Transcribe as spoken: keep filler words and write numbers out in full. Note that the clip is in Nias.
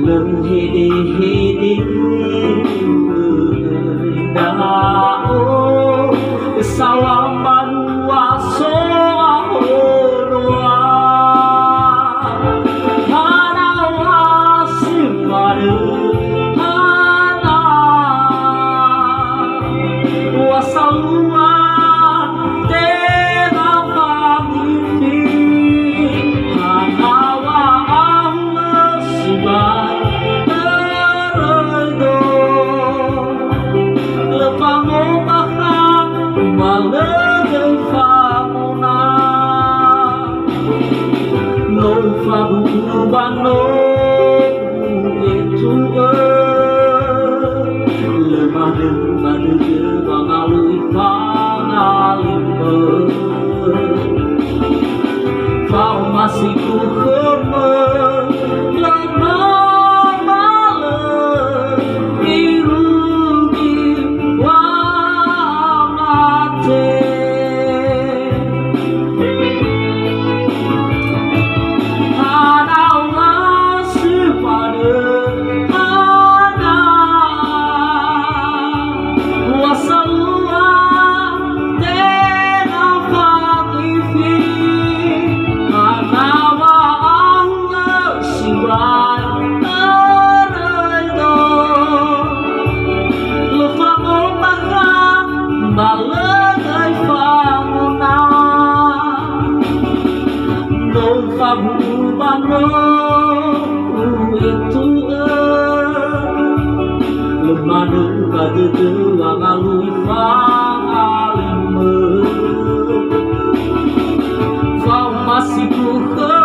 Lö hedehede ndra'o, saŵa mbanua so'ahonoa. Hana wa si manö, hana wa salua tenga fangifi. Hana wa ahu lö sibai öröido. Lö fangombaha, ba lö göi fangona. No ufabu'u ba no u'etu'ö. Lö manö ba dödö wangalui fangalimö. Fa'omasigu khömö, lö ma'alö irugi wamate. Hana wa si manö, hana wa salua tenga fangifi. Hana wa ahu lö sibai öröido. Lö fangombaha, ba lö göi fangona. No ufabu'u ba no u'etu'ö. Lö manö ba dödö wangalui fangalimö. Fa'omasigu khö